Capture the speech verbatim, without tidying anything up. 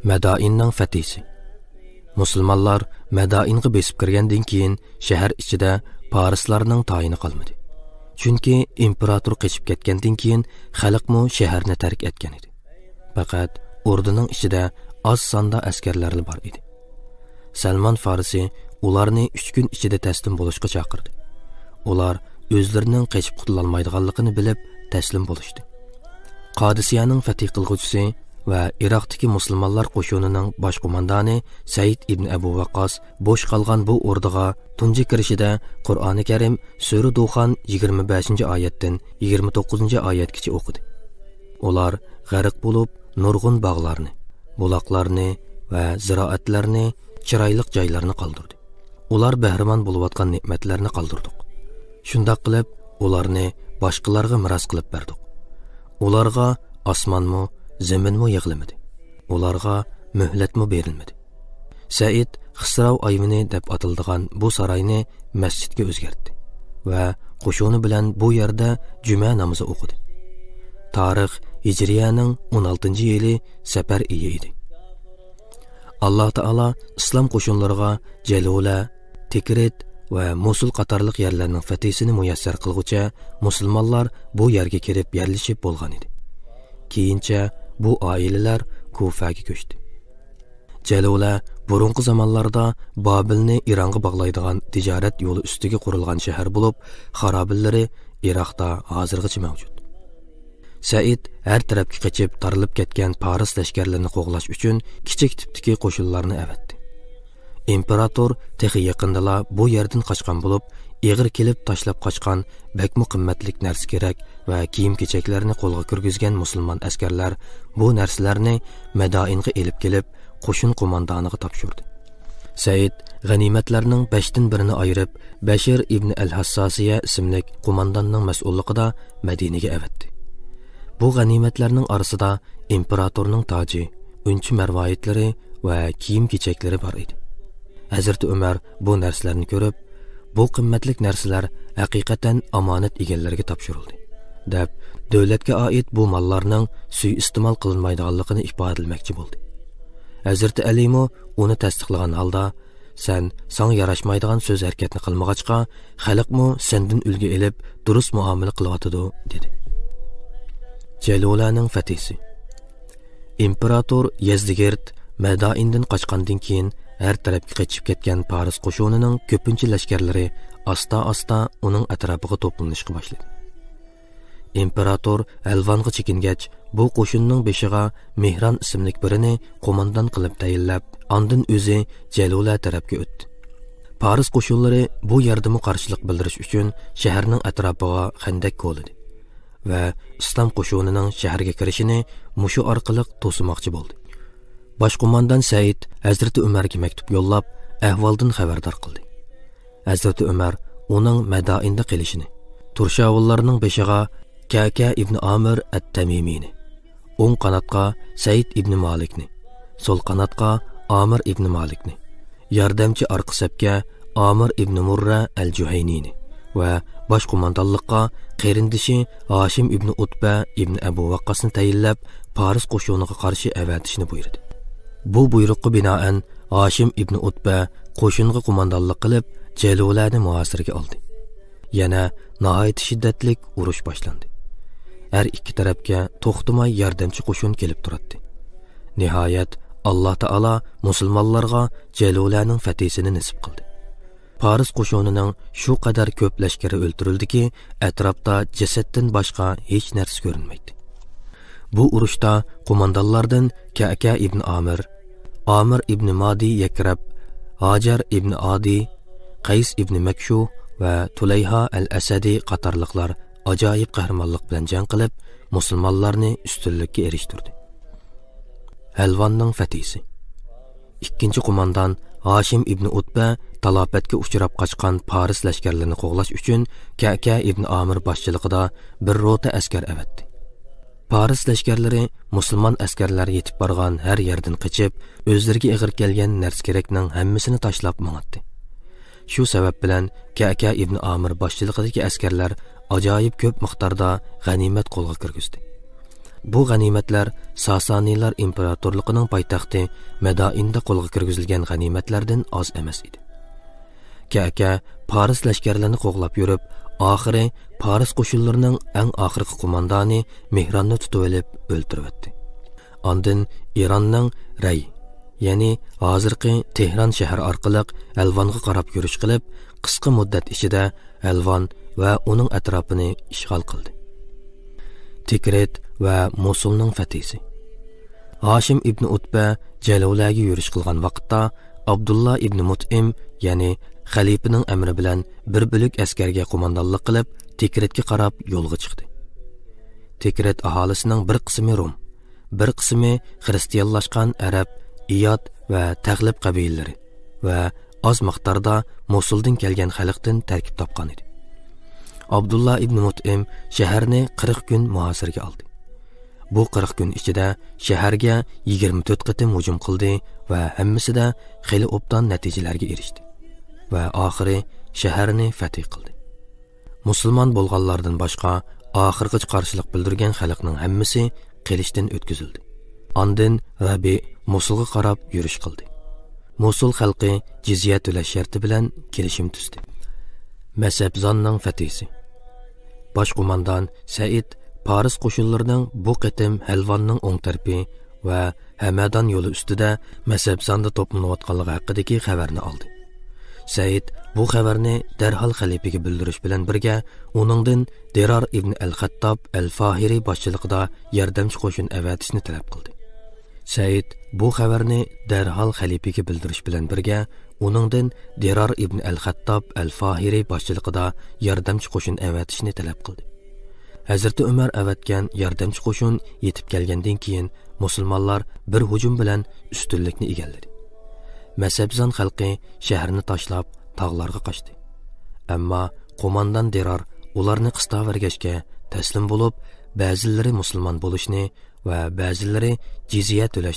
مەدائىننىڭ فەتھىسى. مۇسۇلمانلار مەدائىنغا بېسىپ كىرگەندىن كېيىن، شەھەر ئىچىدە پارسلارنىڭ تايىنى قالمىدى. چۈنكى ئىمپېراتور قېچىپ كەتكەندىن كېيىن، خەلقمۇ شەھەرنى تەرك ئەتكەن ئىدى. پەقەت ئوردىنىڭ ئىچىدە ئاز ساندا ئەسكەرلەرلا بار ئىدى. سەلمان فارسى ئۇلارنى ئۈچ كۈن ئىچىدە تەسلىم بولۇشقا چاقىردى. ئۇلار ئۆزلىرىنىڭ قېچىپ قۇتۇلالمايدىغانلىقىنى بىلىپ، تەسلىم بولۇشتى. قادىسىيەنىڭ فەتھى قىلغۇچىسى ۋە ئىراقتىكى مۇسۇلمانلار قوشۇنىنىڭ باش قوماندانى سەئىد ئىبن ئەبۇ ۋەققاس بوش قالغان بۇ ئوردىغا تۇنجى كىرىشىدە قۇرئانى كەرىم سۈرە دۇخان يىگىرمە بەشىنچى ئايەتتىن يىگىرمە توققۇزىنچى ئايەتكىچە ئوقۇدى. ئۇلار غەرق بولۇپ، نۇرغۇن باغلارنى، بۇلاقلارنى ۋە زىرائەتلەرنى، چىرايلىق جايلارنى قالدۇردى. ئۇلار بەھرىمەن بولۇۋاتقان نېمەتلەرنى قالدۇردۇق. شۇنداق قىلىپ، ئۇلارنى باشقىلارغا مىراس قىلىپ بەردۇق. ئۇلارغا ئاسمانمۇ، زېمىنمۇ يىغلىمىدى. ئۇلارغا مۆھلەتمۇ بېرىلمىدى. سەئىد خىسراۋ ئايۋىنى دەپ ئاتىلىدىغان بۇ ساراينى مەسچىتكە ئۆزگەرتتى ۋە قوشۇنى بىلەن بۇ يەردە جۈمە نامىزى ئوقۇدى. تارىخ ھىجرىيەنىڭ ئون ئالتىنچى يىلى سەپەر ئېيى ئىدى. ئاللا تائالا ئىسلام قوشۇنلىرىغا جەلۇلە، تىكرىت ۋە موسۇل قاتارلىق يەرلەرنىڭ فەتھىسىنى مۇيەسسەر قىلغۇچە، مۇسۇلمانلار بۇ يەرگە كېلىپ يەرلىشىپ بولغان ئىدى. كېيىنچە بۇ ئائىلىلەر كۇفەگە كۆچتى. جەلۇلە بۇرۇنقى زامانلاردا بابىلنى ئىرانغا باغلايدىغان تىجارەت يولى ئۈستىگە قۇرۇلغان شەھەر بولۇپ، خارابىلىرى ئىراقتا ھازىرغىچە مەۋجۇت. سەئىد ھەر تەرەپكە قېچىپ تارىلىپ كەتكەن پارس لەشكەرلىرىنى قوغلاش ئۈچۈن كىچىك تىپتىكى قوشۇنلارنى ئەۋەتتى. ئىمپېراتور تېخى يېقىندىلا بۇ يەردىن قاچقان بولۇپ، ئېغىر كېلىپ تاشلاپ قاچقان بەكمۇ قىممەتلىك نەرسە-كېرەك ۋە كىيىم-كېچەكلەرنى قولغا كىرگۈزگەن مۇسۇلمان ئەسكەرلەر بۇ نەرسىلەرنى مەدائىنغا ئېلىپ كېلىپ، قوشۇن قوماندانىغا تاپشۇردى. سەئىد غەنىيمەتلەرنىڭ بەشتىن بىرىنى ئايرىپ، بەشىر ئىبنى ئەل-ھەسساسىيە ئىسىملىك قومانداننىڭ مەسئۇللۇقىدا مەدىنىگە ئەۋەتتى. بۇ غەنىيمەتلەرنىڭ ئارىسىدا ئىمپېراتورنىڭ تاجى، ئۈنچە مەرۋايىتلىرى ۋە كىيىم-كېچەكلىرى بار ئىدى. ھەزرىتى ئۆمەر بۇ نەرسىلەرنى كۆرۈپ، «بۇ قىممەتلىك نەرسىلەر ھەقىقەتەن ئامانەت ئىگىلىرىگە تاپشۇرۇلدى» دەپ، دۆلەتكە ئائىت بۇ ماللارنىڭ سۇيىئىستېمال قىلىنمايدىغانلىقىنى ئىپادىلىمەكچى بولدى. ھەزرىتى ئەلىمۇ ئۇنى تەستىقلىغان ھالدا، «سەن ساڭا ياراشمايدىغان سۆز-ھەرىكەتنى قىلمىغاچقا، خەلقمۇ سەندىن ئۈلگە ئېلىپ، دۇرۇس مۇئامىلە قىلىۋاتىدۇ» دېدى. جەلۇلەنىڭ فەتھىسى. ئىمپېراتور يەزدىگىرد مەدائىندىن قاچقاندىن كېيىن، ھەر تەرەپكە قېچىپ كەتكەن پارس قوشۇنىنىڭ كۆپىنچە لەشكەرلىرى ئاستا-ئاستا ئۇنىڭ ئەتراپىغا توپلىنىشقا باشلىدى. ئىمپېراتور ھەلۋانغا چېكىنگەچ، بۇ قوشۇننىڭ بېشىغا مېھران ئىسىملىك بىرىنى قوماندان قىلىپ تەيىنلەپ، ئاندىن ئۆزى جەلۇلە تەرەپكە ئۆتتى. پارس قوشۇنلىرى بۇ يەردىمۇ قارشىلىق بىلدۈرۈش ئۈچۈن شەھەرنىڭ ئەتراپىغا خەندەك كولىدى ۋە ئىسلام قوشۇنىنىڭ شەھەرگە كىرىشىنى مۇشۇ ئارقىلىق توسىماقچى بولدى. باش قوماندان سەئىد ھەزرىتى ئۆمەرگە مەكتۇپ يوللاپ، ئەھۋالدىن خەۋەردار قىلدى. ھەزرىتى ئۆمەر ئۇنىڭ مەدائىندا قېلىشىنى، تۇرشاۋۇللارنىڭ بېشىغا كەكە ئىبنى ئامىر ئەت-تەمىمىنى، ئوڭ قاناتقا سەئىد ئىبنى مالىكنى، سول قاناتقا ئامىر ئىبنى مالىكنى، ياردەمچى ئارقا سەپكە ئامىر ئىبنى مۇررە ئەل-جۇھەينىنى ۋە باش قوماندانلىققا قېرىندىشى ھاشىم ئىبنى ئۇتبە ئىبنى ئەبۇ ۋەققاسنى تەيىنلەپ، پارس قوشۇنىغا قارشى ئەۋەتىشنى بۇيرۇدى. بۇ بۇيرۇققا بىنائەن، ھاشىم ئىبنى ئۇتبە قوشۇنغا قوماندانلىق قىلىپ، جەلۇلەنى مۇھاسىرىگە ئالدى. يەنە ناھايىتى شىددەتلىك ئۇرۇش باشلاندى. ھەر ئىككى تەرەپكە توختىماي ياردەمچى قوشۇن كېلىپ تۇراتتى. نىھايەت، ئاللا تائالا مۇسۇلمانلارغا جەلۇلەنىڭ فەتھىسىنى نېسىپ قىلدى. پارس قوشۇنىنىڭ شۇ قەدەر كۆپ لەشكىرى ئۆلتۈرۈلدىكى، ئەتراپتا جەسەتتىن باشقا ھېچ نەرسە كۆرۈنمەيتتى. بۇ ئۇرۇشتا قوماندانلاردىن كەكە ئىبنى ئامىر، ئامىر ئىبنى مادى يەكرەب، ھاجەر ئىبنى ئادى، قەيس ئىبنى مەكشۇ ۋە تۇلەيھا ئەل-ئەسەدى قاتارلىقلار ئاجايىپ قەھرىمانلىق بىلەن جەڭ قىلىپ، مۇسۇلمانلارنى ئۈستۈنلۈككە ئېرىشتۈردى. ھەلۋاننىڭ فەتھىسى. ئىككىنچى قوماندان ھاشىم ئىبنى ئۇتبە تالاپەتكە ئۇچراپ قاچقان پارس لەشكەرلىرىنى قوغلاش ئۈچۈن كەكە ئىبنى ئامىر باشچىلىقىدا بىر روتا ئەسكەر ئەۋەتتى. پارس لەشكەرلىرى مۇسۇلمان ئەسكەرلەر يېتىپ بارغان ھەر يەردىن قېچىپ، ئۆزلىرىگە ئېغىر كەلگەن نەرسە-كېرەكنىڭ ھەممىسىنى تاشلاپ ماڭاتتى. شۇ سەۋەب بىلەن كەكە ئىبنى ئامىر باشچىلىقىدىكى ئەسكەرلەر ئاجايىپ كۆپ مىقداردا غەنىيمەت قولغا كىرگۈزدى. بۇ غەنىيمەتلەر ساسانىيلار ئىمپېراتورلۇقىنىڭ پايتەختى مەدائىندا قولغا كىرگۈزۈلگەن غەنىيمەتلەردىن ئاز ئەمەس ئىدى. كەكە پارس لەشكەرلىرىنى قوغلاپ يۈرۈپ، ئاخىرى پارس قوشۇنلىرىنىڭ ئەڭ ئاخىرقى قوماندانى مېھراننى تۇتۇۋېلىپ ئۆلتۈرۈۋەتتى. ئاندىن ئىراننىڭ رەي، يەنى ھازىرقى تېھران شەھىرى ئارقىلىق ھەلۋانغا قاراپ يۈرۈش قىلىپ، قىسقا مۇددەت ئىچىدە ھەلۋان ۋە ئۇنىڭ ئەتراپىنى ئىشغال قىلدى. تىكرىت ۋە موسۇلنىڭ فەتھىسى. ھاشىم ئىبنى ئۇتبە جەلۇلەگە يۈرۈش قىلغان ۋاقىتتا، ئابدۇللا ئىبنى مۇتئىم، يەنى خەلىپىنىڭ ئەمرى بىلەن بىر بۆلەك ئەسكەرگە قوماندانلىق قىلىپ، تىكرىتكە قاراپ يولغا چىقتى. تىكرىت ئاھالىسىنىڭ بىر قىسمى روم، بىر قىسمى خىرىستىيانلاشقان ئەرەب، ئىياد ۋە تەغلىب قەبىلىلىرى ۋە ئاز مىقداردا موسۇلدىن كەلگەن خەلقتىن تەركىب تاپقان ئىدى. ئابدۇللا ئىبنى مۇتئىم شەھەرنى قىرىق كۈن مۇھاسىرىگە ئالدى. بۇ قىرىق كۈن ئىچىدە شەھەرگە يىگىرمە تۆت قېتىم ھۇجۇم قىلدى ۋە ھەممىسىدە خېلى ئوبدان نەتىجىلەرگە ئېرىشتى ۋە ئاخىرى شەھەرنى فەتھى قىلدى. مۇسۇلمان بولغانلاردىن باشقا، ئاخىرغىچە قارشىلىق بىلدۈرگەن خەلقنىڭ ھەممىسى قىلىچتىن ئۆتكۈزۈلدى. ئاندىن رەبىئ موسۇلغا قاراپ يۈرۈش قىلدى. موسۇل خەلقى جىزيە تۆلەش شەرتى بىلەن كېلىشىم تۈزدى. مەسەبزاننىڭ فەتھىسى. باش قوماندان سەئىد پارس قوشۇنلىرىنىڭ بۇ قېتىم ھەلۋاننىڭ ئوڭ تەرىپى ۋە ھەمەدان يولى ئۈستىدە مەسەبزاندا توپلىنىۋاتقانلىقى ھەققىدىكى خەۋەرنى ئالدى. سەئىد بۇ خەۋەرنى دەرھال خەلىپىگە بىلدۈرۈش بىلەن بىرگە، ئۇنىڭدىن دىرار ئىبن ئەل خەتتاب ئەل فاھىرى باشچىلىقىدا ياردەمچى قوشۇن ئەۋەتىشنى تەلەپ قىلدى. سەئىد بۇ خەۋەرنى دەرھال خەلىپىگە بىلدۈرۈش بىلەن بىرگە، ئۇنىڭدىن دىرار ئىبن ئەل خەتتاب ئەل فاھىرى باشچىلىقىدا ياردەمچى قوشۇن ئەۋەتىشنى تەلەپ قىلدى. ھەزرىتى ئۆمەر ئەۋەتكەن ياردەمچى قوشۇن يېتىپ كەلگەندىن كېيىن، مۇسۇلمانلار بىر ھۇجۇم بىلەن ئۈستۈنلۈكنى ئىگىلىدى. مەسەبزان خەلقى شەھەرنى تاشلاپ، تاغلارغا قاچتى. ئەمما قوماندان دىرار ئۇلارنى قىستاۋەرگەچكە، تەسلىم بولۇپ، بەزىلىرى مۇسۇلمان بولۇشنى ۋە بەزىلىرى جىزيە تۆلەشنى